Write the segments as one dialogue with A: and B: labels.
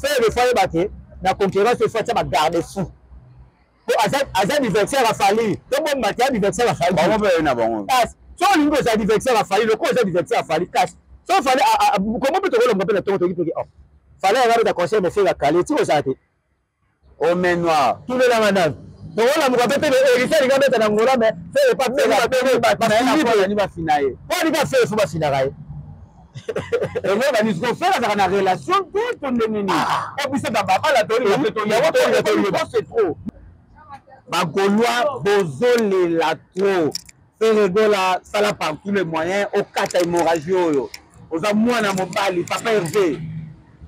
A: Ferre faut ayeba ke na concurrence il faut atia ba garde fou po aza aza adversaire ya Fally, tobomba te adversaire ya Fally.
B: Bango mpe na bango.
A: Kasi soki olingi kozala adversaire ya Fally, lokola oza adversaire ya Fally, kasi soki Fally kombo mpe tokolonga mpe na tongo toki toki oh Fally anga beta concert mais Ferre akali eti kozala te.
B: Au main noir.
A: Tunelanga nani tokolamuka mpe mpe Héritier alingi abeta na Angola mais Ferre pa
B: bafini bafina ye
A: po alingi Ferre fo bafinaka ye.
B: Yango bani siko Ferre azalaka na relation te to ndenge nini? Po biso ba babala tolinga mpe
A: toyeba
B: c'est trop. Ba Gaulois bozolela trop. Ferre Gola sala par tous les moyens okata hémorragie oyo. Oza mwana mobali papa Hervé.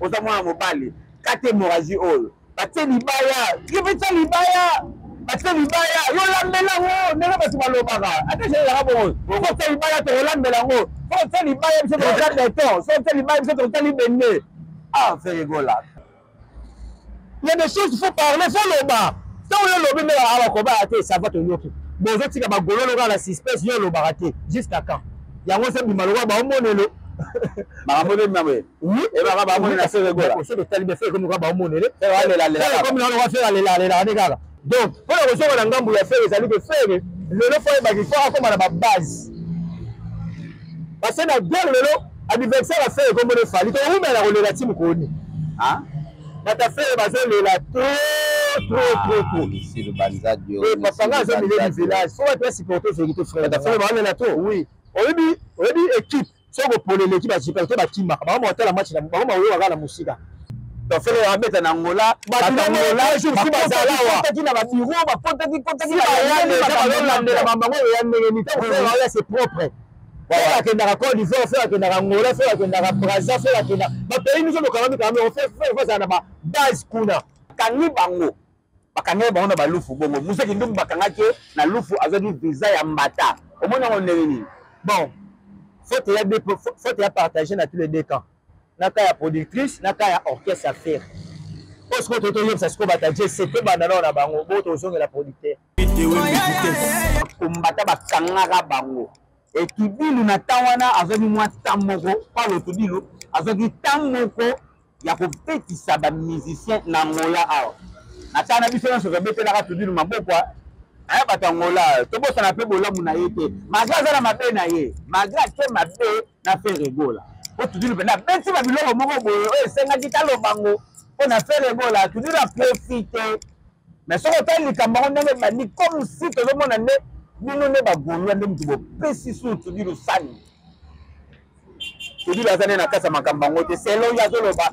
B: Oza mwana mobali kata hémorragie oyo. Batie libaya, yo mpe tia libaya. Batie libaya, yo lambela yango ndenge bato balobaka. Ata ezalaka bongo. Soki otie libaya tokolambela yango. Soki otie libaya biso tokotia beton. Soki otie libaya biso tokotia libende. Ah Ferre Gola.
A: Il y a des choses, il faut parler, il faut loba. Tant yo lobi mais awa kobaya te, ça va toyoki. Bozo tika ba gololo kaka na suspense, yo lobaka te. Jusqu'à quand? Yango se bima lokola ba omonelo.
B: Makambo nde bima boye.
A: Oui.
B: Ebaka ba omonela Ferre Gola.
A: Soki otali bien Ferre komi lokola ba omonele.
B: Ferre alela lela.
A: Ferre komi lokola Ferre alela alela nde kaka. Donc, mpo na kozonga na ngambo ya Ferre ezali ke Ferre lelo faut ayebaki faut akoma na ba base. Parce que na guerre lelo adversaire ya Ferre kombo ne Fally towumela kolela ti mokolo nini?
B: Ah?
A: Bato ya Ferre bazolela trop trop trop trop.
B: Monsieur Banzadio.
A: Eh papa nga azo milieu du village. Faut bato ba supporter vérité frère.
B: Bato ya Ferre baolela trop.
A: Oui. Oyebi oyebi équipe soki kopolela équipe ya supporter bakimaka bango bakotala match na bango bakoyoka kaka na mosika.
B: Donc Ferre abeta na Angola,
A: bato
B: Angola
A: bazalaki na babiro
B: bakotaki kotaki
A: balandela bango eya ndenge nini ntango Ferre aoya c'est propre. Ferre akendaka Côte d'Ivoire, Ferre akendaka Angola, Ferre akendaka Brazza, Ferre akendaka ba pays nyonso bokangami kangami yango Ferre Ferre azala na ba base kuna.
B: Bakangi bango, bakangaki bango na balufu bongo Musa Kindumbi bakangaki ye na lufu azwaki visa ya mbata omoni yango ndenge nini?
A: Bon, faute ya deux faute ya partager na tous les deux camps. Na cas ya productrice, na cas ya orchestre ya Ferre. Po sikoyo toyebisa sikoyo bato ya JC tobanda nao na bango, bo tozongela producteur.
B: Kombata bakangaka bango e Tudilu na temps wana azwaki mwa temps moko Paulo Tudilu azwaki temps moko ya kobetisa ba musiciens na Angola awa na temps na biso nyonso tobetelaka Tudilu maboko aya bato ya Angola tobosana mpe bolamu na ye te malgré aza na mabe na ye malgré ake mabe na Ferre Gola po Tudilu mpenza abeti ba biloko moko boye oyo esengaki taloba ngo mpo na Ferre Gola Tudilu aprofite. Mais soki otali likambo yango ndenge ebandi comme si tozomona nde bino nde ba Gaulois nde mutu bopesi sur Tudilu sani. Tudilu aza nde na kati ya makambo yango te selon ye azoloba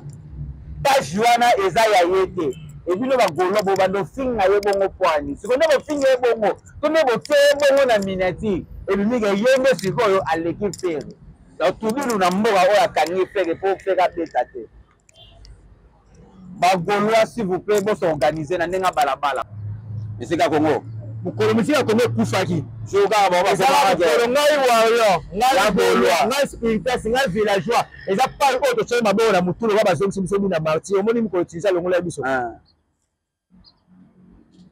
B: page wana eza ya ye te e bino ba Gaulois bobanda ofinga ye bongo pwani sikoyo nde bofinga ye bongo to nde botie ye bongo na miniature ebimi ke ye nde sikoyo aleki Ferre. Donc Tudilu na mboka oyo akangi Ferre po Ferre abeta te. Ba Gaulois s'il vous plaît bo s'organiser na ndenge balabala. Esika Congo.
A: Mokolo misika Congo ekufaki.
B: Soka ba ba
A: Ezala mokolo ngai warrior, ngai Gaulois, ngai spiritas, ngai villageois. Eza pale oyo totyaki maboko na motu lokola bazongisi biso bina martyr. Omoni mokolo Tunisie alongola biso.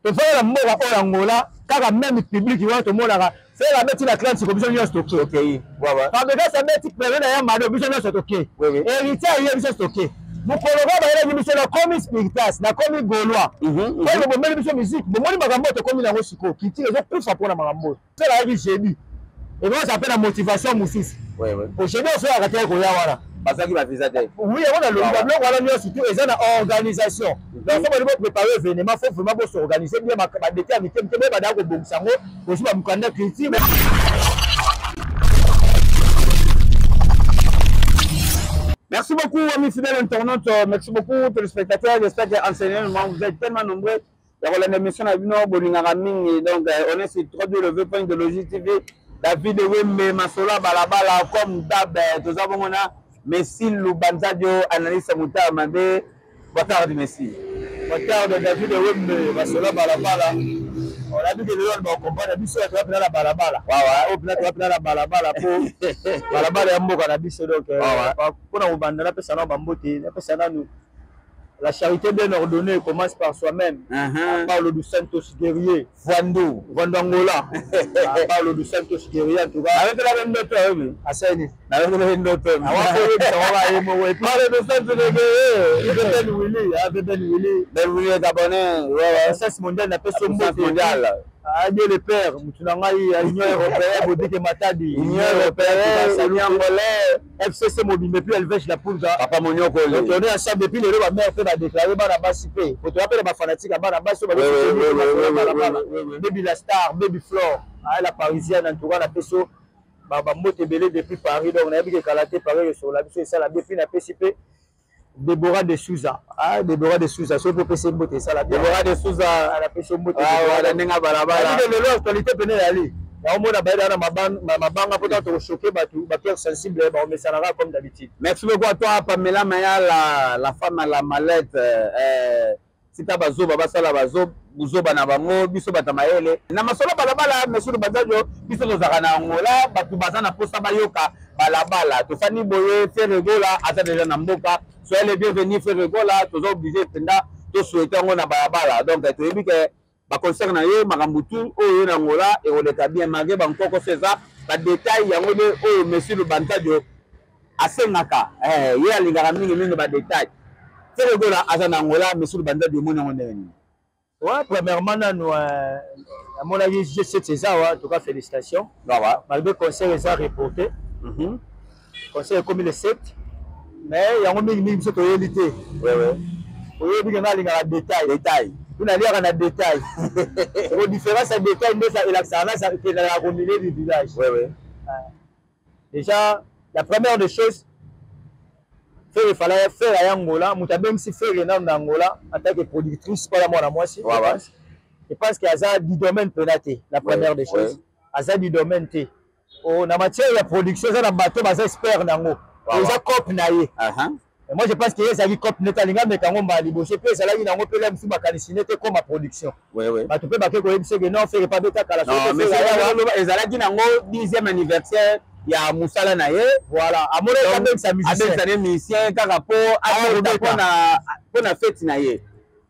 A: Tofanda na mboka oyo Angola kaka meme public wana tomonaka Ferre abeti na Atlantico biso nyonso toke.
B: Okay.
A: Fabregas abeti premier na ya Mado biso nyonso toke. Héritier aye biso toke. Mokolo kaka bayelaki biso nakomi spiritas nakomi gaulois oyo bobombeli biso musique bomoni makambo oyo tokomi nango sikoyo culture ezokufa mpona makambo oyo. Ferre ayaki jeudi ekozala mpe na motivation mosusu po jeudi oyo Ferre akataki koya wana
B: bazwaki ba visa te.
A: Oui, yango nalobi ba biloko wana nyonso tout eza na organisation. Donc soki bolingi boprépare événement faut vraiment bosorganiser bien ba détails ya mike mike boyeba kobongisa yango bozwi ba mokanda culture.
B: Merci beaucoup, amis fidèles internautes. Merci beaucoup, téléspectateurs. J'espère qu'en ce moment, vous êtes tellement nombreux. Ya kolanda émission na bino bolingaka mingi. Donc, on est sur www.idéologie TV. David Wembe, Masola Balabala, comme d'hab, toza bongo na Messi Lubanzadio, analyste motard mabe. Boa Messi.
A: Boa David Wembe, Masola Balabala. On a dit que lelo ba comprendre biso ya toza na balabala.
B: Wawa,
A: oyo pena toza na balabala po balabala ya mboka na biso donc mpona kobanda napesa nano bambote napesa nanu La charité bien ordonnée commence par soi-même. Paulo dos Santos guerrier.
B: Vwando.
A: Vwando Angola. Paulo dos Santos guerrier en tout cas.
B: Avec la même ndoto oyebi.
A: Aseni.
B: Avec la même ndoto.
A: Paulo dos Santos guerrier. Ben Willy, ah Ben Willy.
B: Ben Willy Gabonais. Ouais ouais.
A: Puissance mondiale na peso mbote.
B: Mondiale.
A: Adieu le père, mutu na ngai ya Union européenne Bodike Matadi.
B: Union européenne, Union angolaise.
A: FCC mobimba puis Elvèche la Pulga.
B: Papa Monyokoli.
A: Donc on est ensemble depuis lelo ba mère pe ba déclarer bana basi pe. Po toya pe na ba fanatique ya bana basi oyo bazo Baby la star, Baby Flore, ah la parisienne en tout cas na peso ba ba mbote ebele depuis Paris donc nayebi ke kala te Paris esola biso esala depuis na pesi pe Deborah de Souza. Ah, Deborah de Souza, soki opesi mbote esala bien.
B: Deborah de Souza,
A: anapesi mbote.
B: Ah, wala ndenge balabala.
A: Lelo actualité pene ezali. Naomona bayeda na mabanga mpo toko choquer bato ba cœur sensible baomesanaka comme d'habitude.
B: Merci beaucoup à toi Pamela Mayala, la femme à la mallette. Tika bazoba basala buzoba na bango, biso bato mayele na masolo balabala. Monsieur Bazajo, biso tozalaka na Angola, bato baza na posa bayoka balabala. Tofandi boye, Ferre Gola aza déjà na mboka. Soyez les bienvenus Ferre Gola, toza obligé mpenza tosouhaite yango na balabala. Donc toyebi ke baconcert na ye, makambo tu oyo ye na Angola ekoleka bien malgré bankoko so eza badetail yango nde oyo monsieur Lubanzadio asengaka. Ye alingaka mingimingi badetail. Ferre Gola aza na Angola, monsieur Lubanzadio, omoni yango ndenge nini?
A: Ouais, premièrement nanu amonaki G7 eza awa, en tout cas félicitations. Malgré concert eza reporté. Concert ekomi le 7. Mais yango mingi mingi biso toyebi te. Oyebi ke nga alingaka détail.
B: Détail.
A: Kuna aliaka na détail. Soko différence ya détail nde elakisaka na ezalaka au milieu du village. Déjà, la première des choses, Ferre fallait faire ya Angola, moto abengisi Ferre nanu na Angola en tant que productrice mpona mwana mwasi. Je pense que aza du domaine mpena te, la première des choses. Aza du domaine te. Oh, na matière ya production eza na bato baza expert nango. Eza cope na ye. Et moi je pense que ezalaki cope nete alinga ameka yango mbala liboso mpe ezalaki nango mpe la mosusu makanisi nete koma production. Bato mpe bake koyebisa ke non, Ferre pa beta kala.
B: Ezalaki nango 10e anniversaire ya mosala na ye.
A: Voilà, amonaki abengisa musicien.
B: Abengisa ne musicien kaka mpo abeta mpo na fête na ye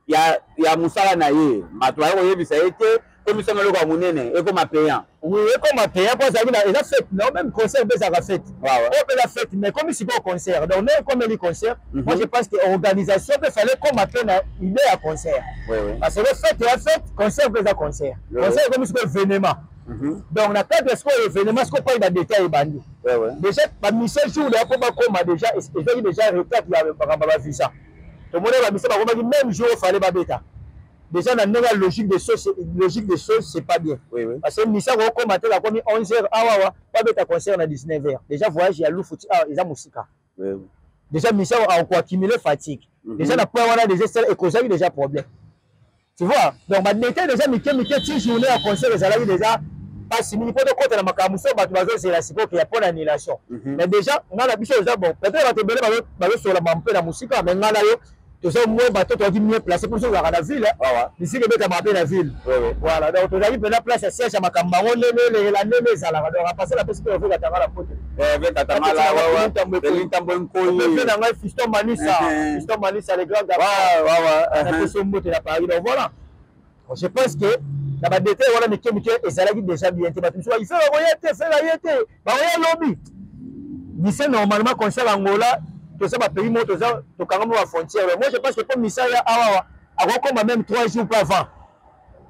B: ya mosala na ye. Bato baye koyebisa ye te komisanga eloko ya monene ekoma payant.
A: Oui, ekoma payant mpo azalaki na eza fête na même concert mpe ezalaka fête. Oyo mpe eza fête mais komi sikoyo concert. Donc ndenge ekomeli concert, moi je pense que organisation mpe fallait koma mpe na idée ya concert. Parce que fête ya fête, concert mpe eza concert. Concert ekomi sikoyo événement. Donc na cadre sikoyo événement sikoyo pai badetail ebandi. Déjà bamission jour ya mpo bakoma déjà ezalaki déjà retard ya makambo ya bavisa. Tomoni bamission bakomaki même jour fallait babeta. Déjà na ndenge ya logique des choses, logique des choses, c'est pas bien. Parce que misa kokoma te bakomi 11 heures awawa, babeta concert na 19 heures. Déjà voyage ya Lufu ti awa eza mosika. Déjà misa akoaccumuler fatigue. Déjà na point wana déjà ekozaki déjà problème. Tu vois? Donc badetail déjà mike mike ti journée ya concert ezalaki déjà pasi mingi mpo tokota na makambo mosusu bato bazozela sikoyo ya mpo na annulation. Mais déjà ngai na biso eza bon, peut-être bato ebele bazosola mpe na mosika, mais ngai na yo toza moins bato tozalaki mieux placé mpo biso ozalaka na ville, bisika ebetamaka mpe na ville. Voilà, donc tozalaki mpena place ya siège ya makambo yango ndenge elekela ndenge ezalaka. Donc apase napesi mpe Hervé Katangala mpote na ngai Fiston Manisa, Fiston Manisa le grand garçon, napesi mbote na Paris. Donc voilà, je pense que na badetail wana mike mike ezalaki déjà bien te. Bato mosusu baki Ferre bakoya te, Ferre aye te, bakoya lobi mise. Normalement concert Angola toza bapays moko toza tokanga mo bafrontière. Moi je pense que mpo misa ya awawa akokoma même 3 jours pas avant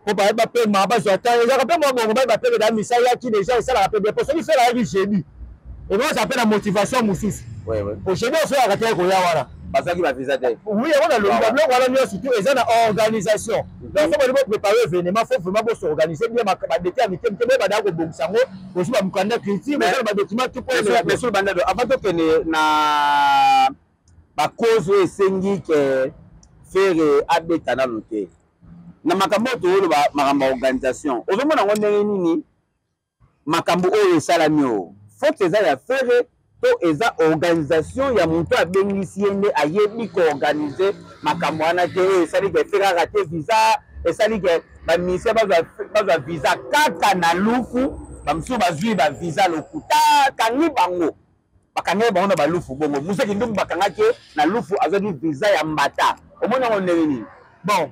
A: mpo bayeba pema bazwa ta ezalaka mpe mwa bongo bayeba peme da misa yaki déjà esalaka mpe bien. Po soki Ferre ayaki jeudi, ekozala mpe na motivation mosusu. Po jeudi ofelaka te koya wana.
B: Bazwaki bavisa te.
A: Oui, yango nalobi babiloko wana nyonso tu eza na organisation. Donc faut bali bopréparer événement, faut vraiment bos'organiser bien. Badetail ya mike mike boyebada kobongisa yango, kozwi bamokanda culture, bozala badocument tout.
B: Monsieur Bandado, avant tokende na bacause oyo esengi ke Ferre abeta nano te, na makambo oyo toyoloba, makambo ya organisation, ozomona yango ndenge nini? Makambo oyo esalami oyo, faute eza ya Ferre to eza organisation ya moto abengisi ye nde ayebi koorganiser makambo wana te? Oyo esali ke Ferre kaka te visa, esali ke bamusicien bazwa visa kaka na Lufu, bamosusu bazwi bavisa lokuta, kangi bango, bakangaki bango na balufu bongo. Museki Ndumbu bakangaki ye na Lufu, azwaki visa ya mbata. Omoni yango ndenge nini?
A: Bon,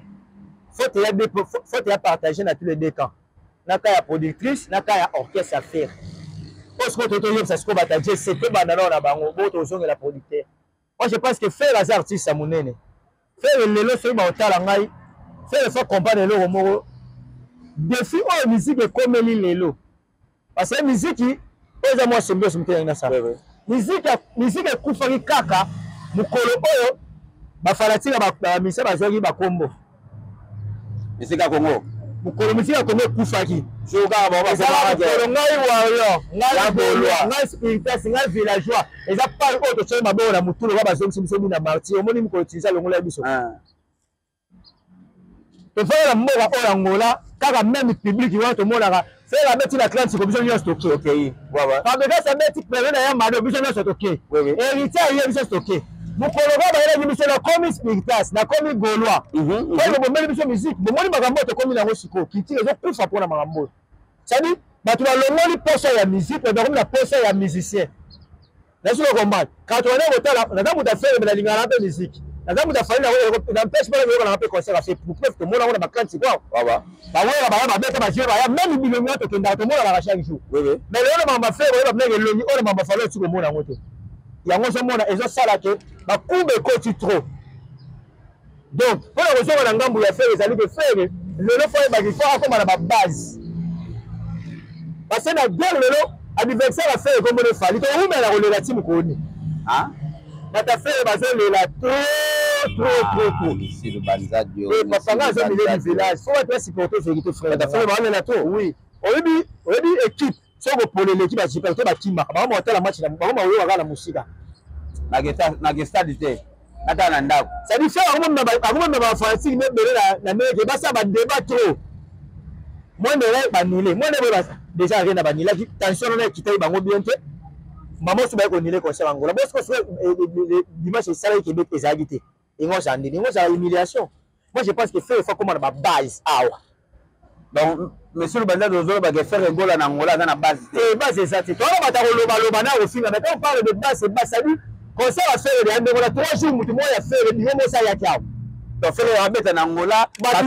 A: faute ya deux, faute ya partager na tous les deux camps, na cas ya productrice, na cas ya orchestre ya Ferre. Oyo sikoyo toyebisa sikoyo bato ya jc tobanda nao na bango bo tozongela producteur. Moi, je pense que Ferre aza artiste ya monene. Ferre lelo, soki baotala ngai, Ferre faut comprendre eloko moko: défi oyo musique ekomeli lelo, parce que musique oyo eza mwa symbiose moke yangi nasala. Musique ekufaki kaka mokolo oyo bafanatika bamisa bazwaki bakombo.
B: Musique ya Congo.
A: Mokolo musique ya Congo ekufaki ezala mokolo ngai warrior, ngai Gaulois, ngai spiritas, ngai villageois, eza pale oyo totyaki maboko na motu loka bazongisi biso bina martyr. Omoni mokolo Tunisie alongola biso, tofanda na mboka oyo Angola, kaka même public wana tomonaka Ferre abeti na Atlantique, biso nyonso toke. Fabregas abeti premier na ya Mado, biso nyonso toke. Héritier aye, biso toke. Mokolo kaka bayelaki biso, nakomi spiritas, nakomi Gaulois, oyo bomeli biso musique. Bomoni makambo oyo tokomi nango sikoyo, culture ezokufa mpona makambo oyo. C'est-à-dire bato balongoli posa ya musique, bato bakomi na posa ya musicien. Nasoki comprendre quand on est kotala, naza moto afere, me nalingaka mpe musique, naza moto afali na mpesi mpona koyokanaka mpe concert afe pour preuve tomona ngo na bakanti kwa bawera baya babeta bajie baya même bilongi wana tokendaka tomonanaka chaque jour. Mais lelo na makambo afere oyeba ndenge elongi oyo na makambo afali osi komona yango te. Yango ozomona ezosala ke bakumba ekoti trop. Donc mpona kozonga na ngambo ya Ferre, ezali ke Ferre lelo faut ayebaki, faut akóma na babase, parce que na guerre lelo adversaire ya Ferre ekombona efali towumela kolela ti mokoni. Bato ya Ferre bazolela trop, trop, trop, trop. Papa nga aza milieu du village, faut bato basupporte vérité, frère.
B: Bato ya Ferre baolela trop.
A: Oui, oyebi équipe soki kopola eleki, basupporte bakimaka bango, baotala match bango baoyoka kaka na mosika.
B: Nake stade te, natala na ndako.
A: C'est-à-dire Ferre akomema bafanatike mebele na ndenge basala badébat trop. Mwendele banile mwende boye déjà arena banilaki tension wana ekitaki bango bien te. Mama oso baye konile concert Angola bosiko dimanche esalaki kebe ezalaki te. Yango ozala ndeni, yango ozala humiliation. Moi, je pense que Ferre faut akoma na babase awa.
B: Donc monsieur Lubanda, ozolobaka Ferre Gola na Angola aza na base te?
A: Te, base eza te. Towana bato akolobaloba na kofinga, mais quand on parle de base, c'est base, c'est-à-dire concert ya Ferre ya ndenge na 3 jours, motu moko ya Ferre bino mosa ayaki awa.
B: Donc Ferre abeta na Angola.
A: Bato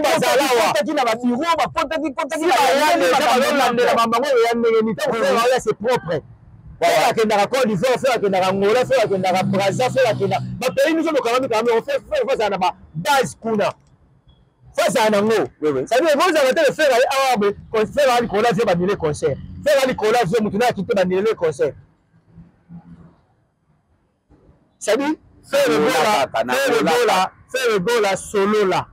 B: bazalaki na babureau, bakotaki kotaki.
A: Bazolandela bango ya ndenge nini? Ntango Ferre aoya, c'est propre. Ferre akendaka Côte d'Ivoire, Ferre akendaka Angola, Ferre akendaka Braza, Ferre akendaka bapays nyonso bokangami kangami. Ferre faut azala na babase kuna, faut azala nango. C'est-à-dire ekozala te Ferre aye awa boye, Ferre aya likolo avion, banile concert. Ferre aya likolo avion, motu nayaki te, banilele concert. C'est-à-dire Ferre Gola, Ferre Gola, Ferre Gola solola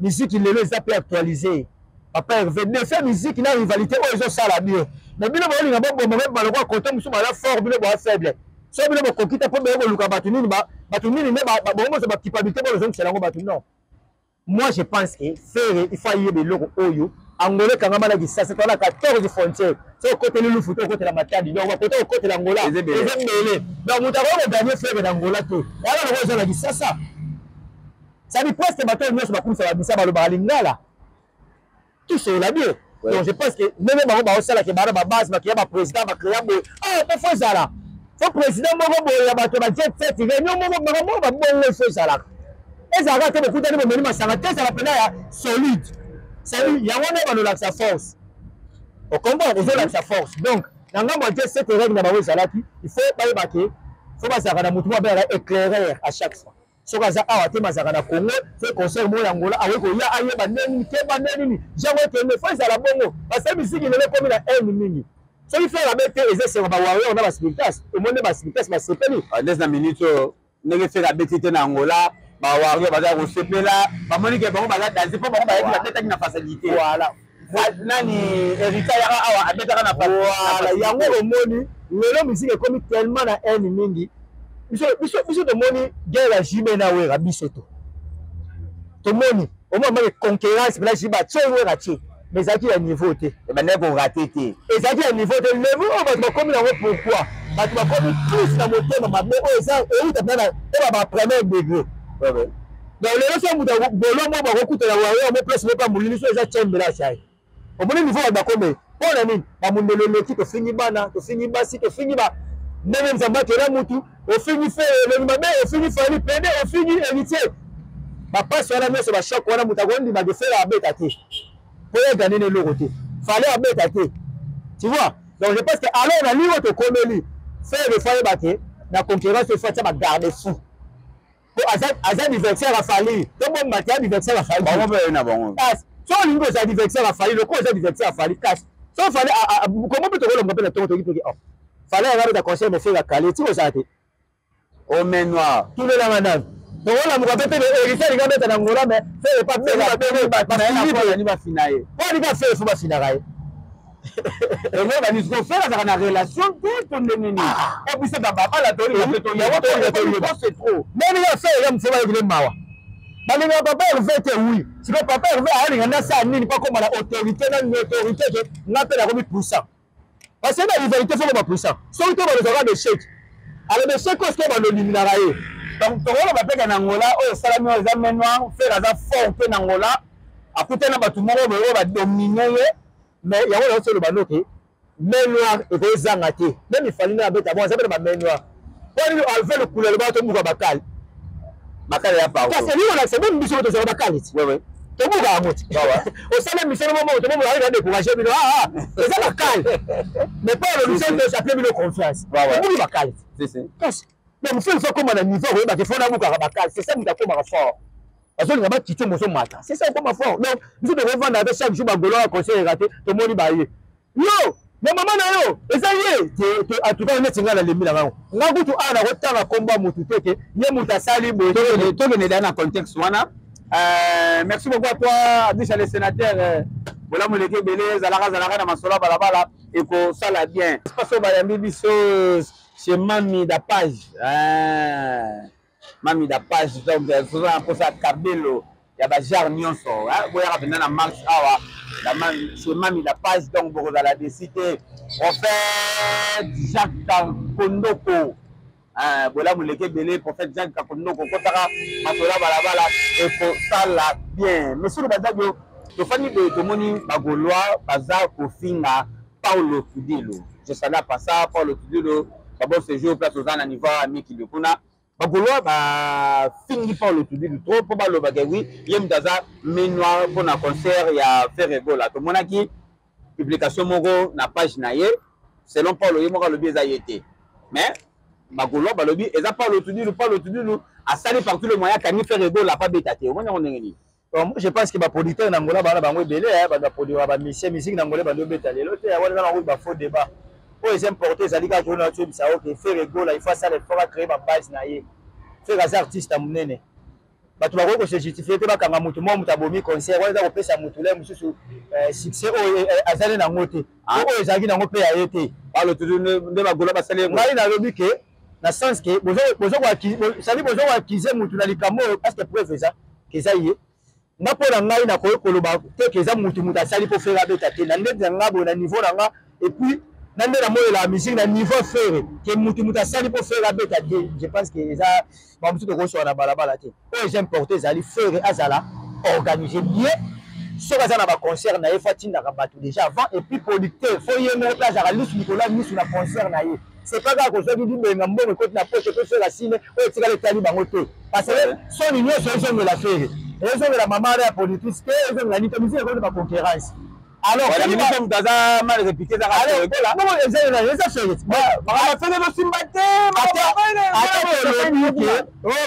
A: musique lelo eza mpe actualisé. Papa Hervé, défi musique na rivalité oyo ezosala bien, mais bino bolinga boboma balokwa kote mosusu baza fort, bino boa faible. So bino bokoki te mpo boye koluka bato nini, bato nini nde bango bozwa baculpabilité bolozongisela yango bato. Non, moi je pense que Ferre il faut ayeba eloko oyo: Angola ekangama na Kisasa, toza na 14 frontière. So okoteli Lufu to okotela Matadi, donc bakota okotela Angola eza ebele. Donc moto akoki kogagner Ferre na Angola te, wana loko eza na Kisasa. C'est-à-dire presque bato oyo nyonso bakumisa babisa balobaka lingala, tout cela bien. Donc je pense que ndenge bango baosalaka bana babase, bakea baprésident, bakrea boye, ah po faut ezala, faut président moko boye ya bato ba jet set, réunion moko, makambo moko babongo faut ezalaka. Ezalaka te bokutani, bomeli masanga te, ezala mpena ya solide. C'est-à-dire yango nde balolakisa force, ocomprendre, ezolakisa force. Donc na ngambo ya jet set, règle na bango ezalaki il faut bayeba ke faut bazalaka na motu moko abengaka éclaireur à chaque fois. Soki aza awa te, mazalaka na Congo, so concert moko ya Angola, akoki koya ayeba nde nini, keba nde nini jango ekende. Faut ezala bongo, parce que misiki lelo ekomi na haine mingi. Soki Ferre abe te, eza esengo bawarrior na baspiritas. Omoni nde baspiritas basepeli.
B: Ndesi na minute oyo, ndenge Ferre abeti te na Angola, bawarrior baza kosepela, bamoni ke bango baza danse mpo bango bayaki babetaki na facilité.
A: Voilà.
B: Nani, Héritier ayaka awa, abetaka na
A: Voilà, yango omoni lelo musique ekomi tellement na haine mingi. Biso tomoni guerre ya JB na Wera, biso to tomoni omoi make concurrence mpena JB atie, Wera tie, mais ezalaki ya niveau te.
B: Ebandaki korater te.
A: Ezalaki ya niveau te. Levo oyo bato bakomi nango, pourquoi bato bakomi plus na motema mabe oyo eza euta mpena na oyo ba premier degré? Donc lelo so moto golo mo bakokutana wayo mo place moko ya molili, so eza tiembela asai. Omoni niveau bato bakomi mpo na nini? Bamundelo eleki, tofingi bana, tofingi basi, tofingi ba Ndenge Nzambe akela mutu, ofingi Ferre elongi mabe, ofingi Fally pede, ofingi Heritier. Bapasi wana nyonso, bachoc wana, moto akondima ke Ferre abeta te po ye gane na eloko te, Fally abeta te, tu vois. Donc je pense que alors na lingo tokomeli Ferre, faut ayeba ke na concurrence il faut atia ba garde fou po aza adversaire ya Fally. Tobomba te, adversaire ya Fally.
B: Bango mpe na bango.
A: Kasi so olingi oza adversaire ya Fally, lokola oza adversaire ya Fally, kasi so Fally kongo mpe tokolonga mpe na ntongo toki toki oh Fally anga beta concert, mais Ferre akali eti kozala te.
B: Au main noire.
A: Tunelanga nanu, tokolamuka mpe te. Héritier alingi abeta na Ngola, mais Ferre pa
B: bafina bafina ye.
A: Po alinga Ferre, faut bafinaka ye.
B: Yango banisiko Ferre azalaka na relation te to ndenge nini? Po biso bababala tolinga mpe
A: toyeba, c'est trop. Meme ya Ferre ya mofu bayokile mawa, balingaka papa Herve te. Oui, sikoyo papa Herve alinga nde asala nini mpo akóma na autorité, na notoriété, ke nga mpe nakomi puissant? Parce que na rivalité faut koma puissant. Soki to balozaka beshek, alors beshek oyo sikoyo bandoliminaka ye.
B: Donc tokoloba mpe na Angola oyo esalami oyo eza main noire. Ferre aza fort mpe na Angola, akutani na bato moko boye oyo badomine ye.
A: Mais yango naosi oloba noke main noire ekozanga te. Même Fally na abeta bon, aza mpe na ba main noire. Mpo nini Alve Lokula alobaka tobuka bakale?
B: Bakale ya
A: pardon. Kasi elingi kolakisa meme biso tozala bakale ti tobuka yango ti osala émission no moko tobomola na découragé bino. Ah, eza bakale, mais pas olobi so tosaple bino confiance, tobuki bakale ti. Kasi donc mosu il faut akoma na niveau koyebaka faut nabukaka bakale. C'est ça, moto akomaka fort, bazolinga bakiti mozomata, c'est ça, okoma fort. Donc biso tokovanda te chaque jour bagolo ya conseil te, tomoni baye yo na mama na yo eza ye te. En tout cas neti ngai nalembi na ngango, nga kutu awa nakotanga kombo ya motu te ke ye moto asali boye.
B: Tokende da na contexte wana. Merci beaucoup à toi, Abisha le sénateur. Bolamu eleki ebele, ezalaka zalaka na masolo ya balabala, ekosala bien. Espace oyo bayambi biso chez Mami da Page, Mami da Page. Donc toza na mposa ya kabelo ya bagenre nyonso, boyaka mpenza na marche awa chez Mami da Page, donc bokozala desi te. Prophète Jacques Kondoko, bolamu eleki ebele. Prophète Jacques Kakondoko, kotaka masolo ya balabala, ekosala bien. Monsieur Bazadio, tofandi boye, tomoni bagaulois baza kofinga Paulo Tudilo. Je salue pasa Paulo Tudilo, babon séjour place oza na niveau ya mikili kuna. Bagaulois bafingi Paulo Tudilu trop mpo balobaka oui, ye moto aza main noire mpona concert ya Ferre Gola. Tomonaki publication moko na page na ye. Selon Paulo ye moko alobi eza ye te, mais bagaulois balobi eza Paulo Tudilu. Paulo Tudilu asali partout le moyen akangi Ferre Gola apa beta te. Omoni yango ndenge nini?
A: Bon, moi je pense que baproducteur na Angola bana bango ebele, bato baproduira bamusicien. Musique na Angola bando obeta lelo te, wana eza bango bafaux débat. Oyo eza importe ezali kaka oyo nazoyebisa yo ke Ferre Gola il faut asala effort acréer babase na ye. Ferre aza artiste ya monene, bato bakoki kose justifie te bakanga motu moko moto abomi concert wana. Eza kopesa motu le mosusu succès oyo azali nango te, oyo ezalaki nango mpe ya ye te.
B: Nde bagola basali.
A: Ngai nalobi ke na sens ke sali bozo koaccuser motu na likambo oyo parce que preuve eza eza ye. Nga mpo na ngai nakoki koloba te ke eza mutu mutu asali mpo Ferre abeta te. Na ndeti na nga boye, na niveau na nga, et puis na nde namonela musique na niveau Ferre, ke mutu mutu asali mpo Ferre abeta te, je pense que eza bamosusu tokosoka na balabala te. Oyo eza importe ezali Ferre azala organisé bien. Soki aza na baconcert na ye, faut atindaka bato déjà avant, et puis producteur faut ye moko mpe azalaka lisu likolo ya misu na concert na ye. C'est pas kaka kozwaki libenga, mbongo ekoti na poche mpe Ferre asine oyo etikala etali bango te, parce que soni nyonso ezongela Ferre, ezongela mama wana ya productrice te, ezongela nini te. Musique ekoti baconcurrence.
B: Alors moto aza mal réputé.
A: Eza Ferre.
B: Ferre bosimba te.
A: Ata tolobi ke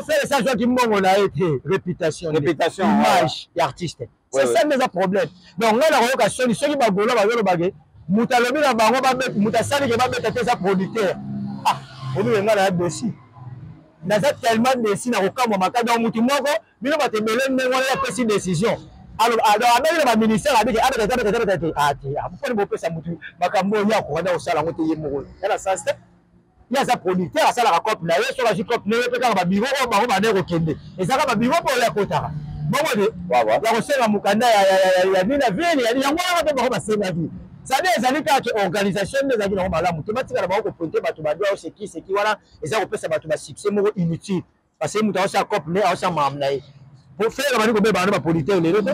A: Ferre esi azwaki mbongo na ye te, réputation,
B: réputation,
A: image ya artiste, c'est ça nde eza problème. Donc ngai nakoyoka soni soki bagolo bazolobake moto alobi na bango moto asali ke babeta te eza producteur. Ah, obike ngai naya dosi, naza tellement desi na kokamwa makasi. Donc motu moko, bino bato ebele ndenge wana, apesi décision, abengi na baministère, abike abeta te, abeta te, abeta te. Ate mponi bopesa motu makambo oyo akoka kosala yango te ye moko, ya na sens te. Ye aza producteur, asalaka cope na ye. Soki azwi cope na ye mpe kaka babiro oyo bango bande kokende, ezalaka babiro mpo oyo akotaka bongo de ya kosenga mokanda ya nini na ville yango wana mpe bango basengaki. C'est-à-dire ezali kaka ke organisation nde ezalaki nango malamu te. Batikala bango kopointe bato badwa oyo seki seki wana, eza kopesa bato basuccès moko inutile, parce que moto aosala cope ne aosala makambo na ye. Po Ferre bandi kobeba wana baproducteur lelo te.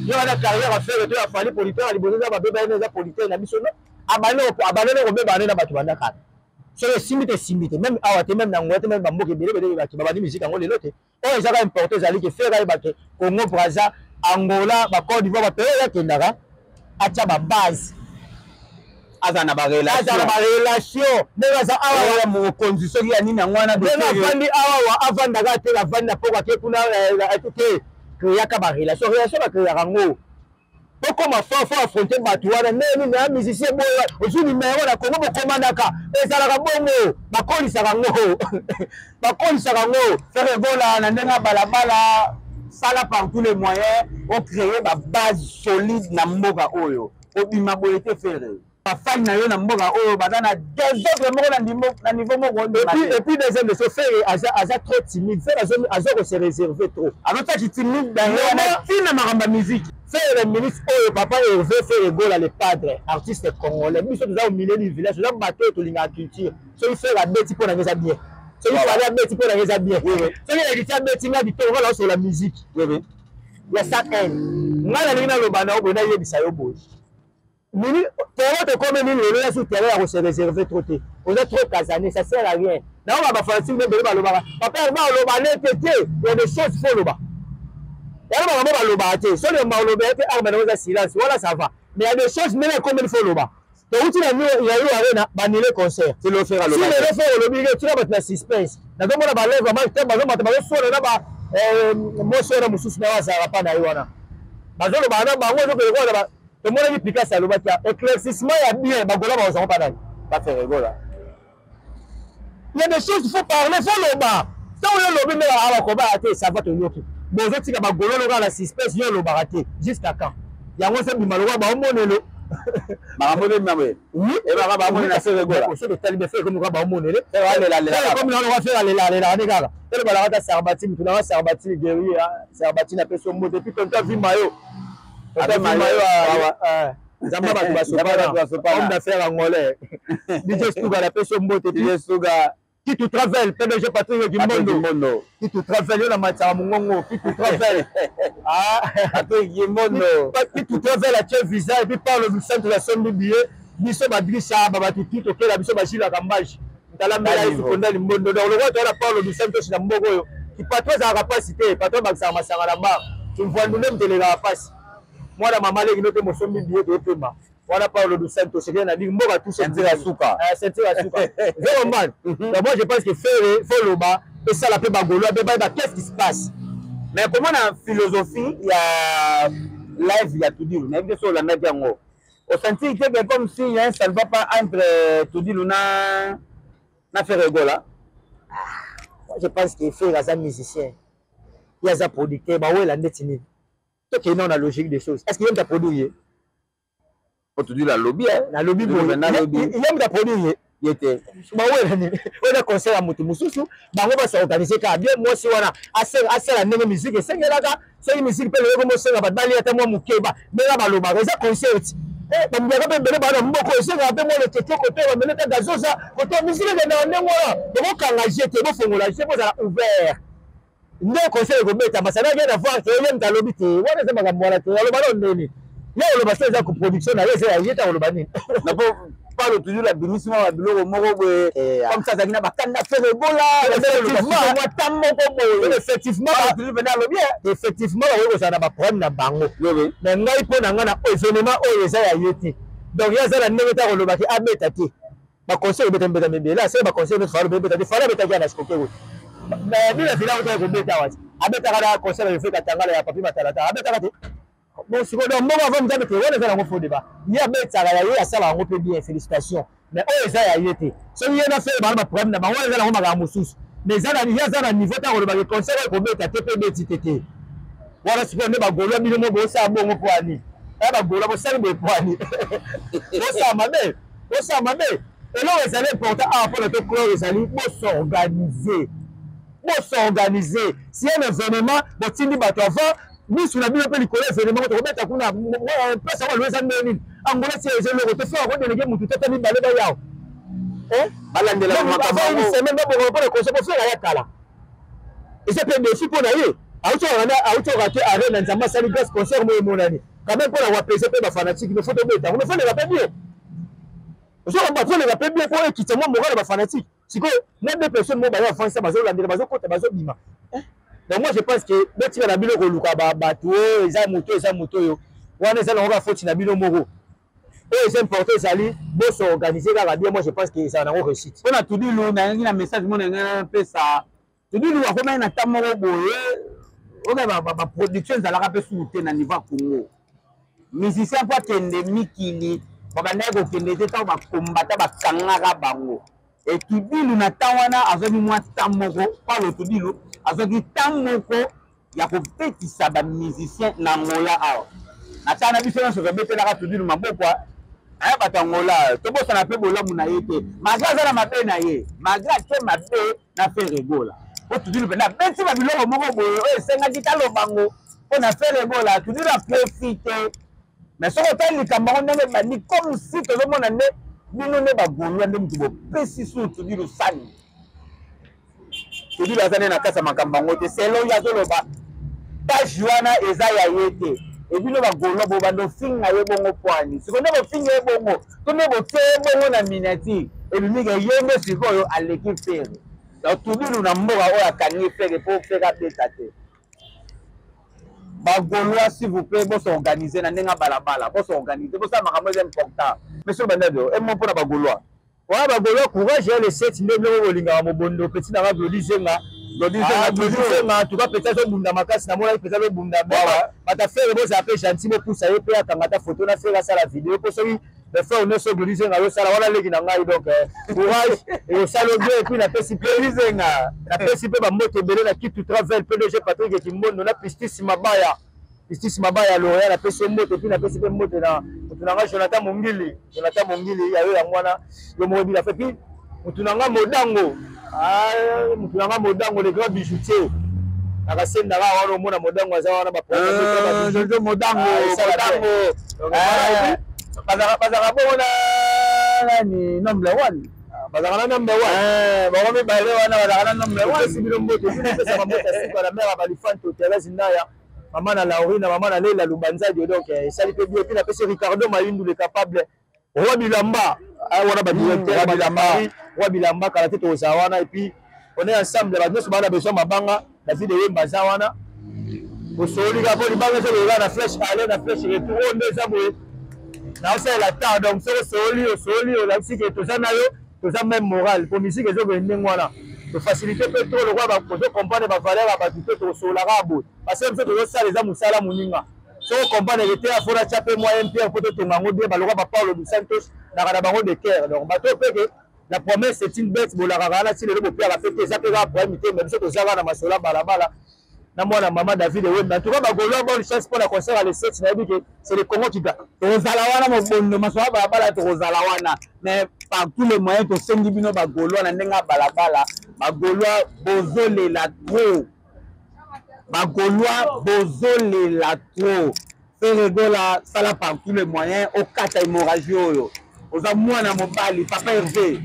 A: Ye wana carrière ya Ferre to ya Fally, producteur ya liboso eza babeba ye, eza producteur na biso no abandeli kobeba wana na bato banda kala. Soki esimbi te, esimbi te. Même awa te, même na Angola te, même bamboka ebele ebele bato babandi musique yango lelo te. Oyo ezaka important ezali ke Ferre ayeba ke Congo Brazza, Angola, ba Côte d'Ivoire, ba pays oyo akendaka, atia ba base,
B: aza na barelation,
A: aza na barelation ndenge aza awa
B: mokonzi soki ya nini yango wana.
A: Ndenge avandi awa, avandaka te, avandi na poko ake kuna te. Créaka barelation, relation bacréaka yango. Okoma fort, faut affronter bato wana. Ndenge nini na musicien boye ozwi numero na Congo, bokomandaka, ezalaka bongo, bakolisaka yango, bakolisaka yango.
B: Ferre Gola, na ndenge ya balabala, sala par tous les moyens ocréer babase solide na mboka oyo. Obima boye te, Ferre. Bafani na yo na mboka oyo baza na désordre moko na niveau moko.
A: Et puis deuxième de so, Ferre aza trop timide. Ferre aza kose réserver trop.
B: Azotaki timide ntina makambo ya musique.
A: Ferre, ministre oyo, papa Hervé, Ferre Gola le padre, artiste congolais, biso toza au milieu du village, toza bato oyo tolingaka culture. Soki Ferre abeti, mpo na nga eza bien. Soki Fally abeti, mpo na nga eza bien. Soki Héritier abeti, nga bitoko, nga naosola musique ya sans haine. Ngai nalingi naloba na yo boye, nayebisa yo boye: mini terrain tokomi nini lelo ya sur terrain ya kose réserver trop te. Oza trop casanier, ça sert à rien. Naoba bafanatike ebele balobaka: "Papa Herba, oloba nete te." Ya des choses faut oloba yango, makambo balobaka te. Soki oloba te, arme nango eza silence wana, ça va. Mais ya des choses, ndenge ekomeli, faut oloba. Touti na ya yo arena, banile concert.
B: Si lelo
A: Ferre olobi ke tika bato na suspense, nazomona balève te, bazomata, bazoswana na ba mwasi wana mosusu na azalaka mpa na ye wana, bazolobaka na bango, ezokende kona. Tomonaki Picasse alobaki éclaircissement ya bien. Bagola bazango mpa nani?
B: Ferre Gola.
A: Il y a des choses, il faut parler, faut loba. Ntango yo olobi, nde awa kobaya te, ça va, toyoki. Bozotika bagololo kaka na suspense, yo olobaka te, jusqu'à quand? Yango ozobima lokola baomonelo.
B: Makambo nde mabe ebaka bamoni na Ferre Gola.
A: Soki totali be, Ferre komi kaka baomonele, komi na lokola Ferre alelaalelaka nde kaka tolobalaka ta Sarbati, mutu nanga Sarbati guerrier, Sarbati na peso mbote. Et puis tonton Vimba, yo tonton Vimba, yo Nzambe bato basopana, homme d'affaires angolais, DJ Stuga, na peso mbote.
B: DJ Stuga.
A: Kitu Travel, PDG Patrick Kimbondo. Kitu Travel, yo na matisaka mongongo, Kitu Travel.
B: Patrick Kimbondo.
A: Kitu Travel atie visa, et puis Paulo du Centre asombi billet. Biso badrisa babato tu tokela, biso basilaka mbage ntala mbela esukonda limbondo. Donc lokola toyala Paulo du Santos na mboka oyo, kipatro ezalaka mpasi te. Patro abakisaka masanga na bar, kimvwandu nde moto elekaka mpasi. Mwana mama leki no te, mosombi billet, toyepema wana. Paulo dos Santos sekele na biki mboka tout.
B: Ceinture ya suka.
A: Ceinture ya suka, ozo comprendre? Donc moi je pense que Ferre faut loba, esala mpe bagaulois mpe bayeba qu'est-ce qui se passe.
B: Mais komona philosophie ya live ya Tudilu, nayebi te so olandaki yango, osentir te que comme si y a un ça ne va pas entre Tudilu na Ferre Gola?
A: Moi je pense que Ferre aza musicien, ye aza producteur, bawela ndeti nini? Tokende na logique des choses. Est ce que ye moto aproduire ye?
B: Po Tudilu alobi.
A: Nalobi boye, ye moto aproduire ye?
B: Ye te.
A: Bawela nini? Oyo na concert ya moto mosusu, bango basorganize kaka bien. Mwasi wana asala ndenge musique esengelaka. Soki musique mpe lelo komosenga bato balia ata mwa mokeba, ndenge balobaka eza concert, bambiaka mpe ebele baa na mboka, esengaka mpe mwa lokeke kote bamele ta gazoza kote. Musique ekendaka ndenge wana. Bokokanga je te, bofongola je, bozala ouvert nde concert ekobetama. Ça n'a rien à voir ke ye moto alobi te. Wana eza makambo wana te. Aloba no ndeni ye oloba so eza production na ye, eza ya ye te, akoloba nini?
B: Paulo toujours abimisi mwa babiloko moko boye, comme ça azalaki na bakanda Ferre Gola mwa ta moko boye.
A: Effectivement.
B: Toujours pene alobi.
A: Effectivement, bakoki kozala na baproblème na bango, mais ngai mpo na ngai, na événement oyo eza ya ye te. Donc ye aza na ndenge te akolobaki abeta te. Baconcert ebeta mbeta mibele, asali baconcert nyonso. Fally bebeta te. Fally abetaki ya na sikoke oyo bina fila otaki kobeta awa te. Abetaka na concert ya Yofe Katangala ya Papi Matalata, abetaka te. Bon, sikoyo donc moko avant nzambe te, wana eza nango faux débat. Ye abetaka ya ye, asala yango mpe bien, félicitation, mais oyo eza ya ye te. Soki ye na Ferre bana baproblème na bango, wana eza nango makambo mosusu. Mais eza na ye aza na niveau te akolobaka concert oyo ekobeta te mpe ebeti te te. Wana sikoyo nde bagaulois, bino mo bosala bongo mpo ani ya bagaulois bosali boye mpo ani bosala mabe, bosala mabe. Eloko ezali important awa mpona to clore ezali bosorganize, bosorganize. Si un événement, botindi bato avant, misu na bino mpe likolo. Événement tokobeta kuna, place yango alo eza ndenge nini? Angola ti eza eloko te. Ferre akodéléguer mutu tata mibale bayawa.
B: Balandela.
A: Avant une semaine babongaka mpona concert po Ferre aya kala. Eza mpe défi mpo na ye. Auti orater arena, Nzambe asali grâce, concert mo emonani quand même mpona koapese mpe bafanatike. Mais faut tobeta yango, mais faut leka mpe bien. Ozokomba toleka mpe bien mpo ekitisa mwa moral ya bafanatique. Sikoyo na deux personnes moko baza bafandisa, bazolandela, bazokota, bazobima. Donc moi je pense que botika na bino koluka bato oyo eza moto, eza moto oyo wana, eza nango kaka foti na bino moko. Oyo eza important ezali bosorganize kaka bien. Moi je pense que ezala nango réussite.
B: Mpona Tudilu, nayangi na message mo na ngai napesa Tudilu. Akomaki na ntan moko boye oyo baproduction ezalaka mpe suku te na niveau ya Congo. Musicien mpo akende mikili, babandaki kokende te ntango bakombata bakangaka bango. E Tudilu na ntan wana azwaki mwa temps moko, Paulo Tudilu azwaki temps moko ya kobetisa bamusicien na Angola awa. Na ntan na biso nyonso tobetelaka Tudilu maboko aya bato Angola. Tobosana mpe bolamu na ye te, malgré aza na mabe na ye, malgré ake mabe na Ferre Gola, po Tudilu mpenza abeti babiloko moko boye oyo esengaki talobango mpo na Ferre Gola. Tudilu aprofite, mais soki otali likambo yango ndenge ebandi, comme si tozomona nde bino nde bagaulois nde moto bopesi su Tudilu sani. Tudilu aza nde na kati ya makambo yango te. Selon ye azoloba, page wana eza ya ye te. Ebino bagaulois bobanda ofinga ye bongo pwani. Sikoyo nde bofinga ye bongo to nde botie ye bongo na miniature, ebimike ye nde sikoyo aleki Ferre. Donc Tudilu na mboka oyo akangi Ferre mpo Ferre abeta te. Bagaulois, s'il vous plaît, bosorganize na ndenge ya balabala, bosorganize, bosala makambo eza important. Monsieur Bandado, emo mpona bagaulois.
A: Wana bagaulois, courage ya le 7 nde biloko bolingaka mobondo. Petit nanga Glodi Zenga,
B: Glodi Zenga,
A: Glodi Zenga, en tout cas petit azobunda makasi, namonaki petit azobunda. Bato Ferre, bozala mpe gentil, bopusa ye mpe akanga ta photo na Ferre, asala video mpo soki effort nyonso Glodi Zenga azosala wana, leki na ngai. Donc courage, ekosala bien. Et puis napesi mpe
B: Glodi Zenga,
A: napesi mpe bambote ebele na Kitu Travel, PDG Patrick Kimbondo, na Pistis Mabaya, Pistis Mabaya L'Oréal, napesi ye mbote. Puis napesi mpe mbote na motu na ngai Jonathan Mongili, Jonathan Mongili yayo yango wana yo moko ebila fe. Puis motu na ngai Modango, motu na ngai Modango le grand bijoutier nakasendaka wana, omona Modango aza wana.
B: Jojo Modango, Modango bazalaka bongo na nani, nombre one.
A: Bazalaka na nombre one.
B: Bango mibale wana bazalaka na nombre one.
A: Opesi bino mbote, opesa bambote ya suka na mare ya Balifanto, Thérèse Ndaya, mama na Laurina, mama na Leila Lubanzadio. Donc esali mpe bien. Puis napesi Ricardo Mayundu le capable, roi bilamba wana, badirecteur
B: bilamba,
A: roi bilamba. Kala te tokozala wana. Et puis on est ensemble, bato nyonso baa na besoin mabanga, David Eyemba aza wana. Osoli kaka mpo libanga ezoloka na flèche aller, na flèche retour. Oyo nde eza boye, naosalela temps. Donc soki osoli, osoli, olakisi ke toza na yo, toza même moral po musique ezokende ndenge wana. Tofacilité mpe trop lokola ozocomprendre bavaleur ya bato te. Tokosololaka boye parce que biso tozosala eza mosala moninga. Soki ocomprendre ke te, afona tia mpe mwa mpr mpo totonga yango bien. Baloka ba Paulo dos Santos naka na bango de cœur. Donc bato mpe ke la promesse c'est une bête, bolakaka wana ti lelo bopiaka mpe te, eza mpe kaka problème te. Mais biso toza kaka na masolo ya balabala na mwana mama David Ewembe. En tout cas bagaulois, bonne chance mpo na concert ya le 7. Nayebi ke c'est le Congo qui gagne.
B: Tokozala wana, mobondo, masolo ya balabala, tokozala wana. Mais par tous les moyens tosengi bino bagaulois na ndenge ya balabala. Bagaulois bozolela trop, bagaulois bozolela trop. Ferre Gola, sala par tous les moyens okata hémorragie oyo. Oza mwana mobali, papa Hervé,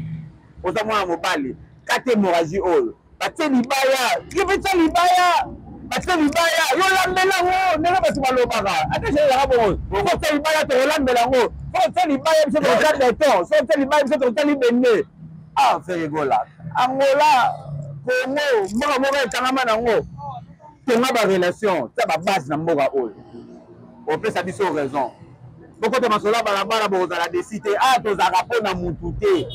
B: oza mwana mobali, kata hémorragie oyo. Batie libaya, yo mpe tia libaya. Batie libaya, yo lambela yango ndenge bato balobaka. Ata ezalaka bongo, soki otia libaya tokolambela yango, soki otia libaya biso tokotia beton, soki otia libaya biso tokotia libende. Ah, Ferre Gola, Angola, Congo mboka moko ekangama nango. Tonga barelation, tia babase na mboka oyo, opesa biso raison. Bokota masolo ya balabala, bokozala desi te. Ah, tozalaka mpo na mutu te,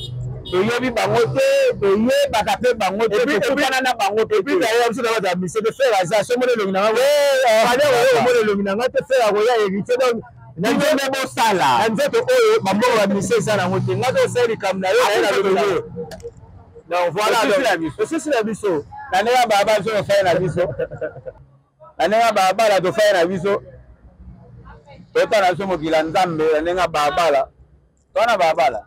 B: toyebi bango te, toyebaka mpe bango te, tokutana na bango te.
A: Biso na bato ya mise te. Ferre aza so omona elongi na nga, omona elongi na nga te. Ferre akoya héritier, donc
B: na nzembe bosala
A: na nzoto oyo bambongo bamise eza nango te. Nga tosala likambo na yo na yo. Donc voilà, osisi na biso.
B: Na ndenge ya balabala, biso tofai na biso. Na ndenge ya balabala, tofai na biso, totala na biso mokili ya Nzambe na ndenge ya balabala, toa na balabala.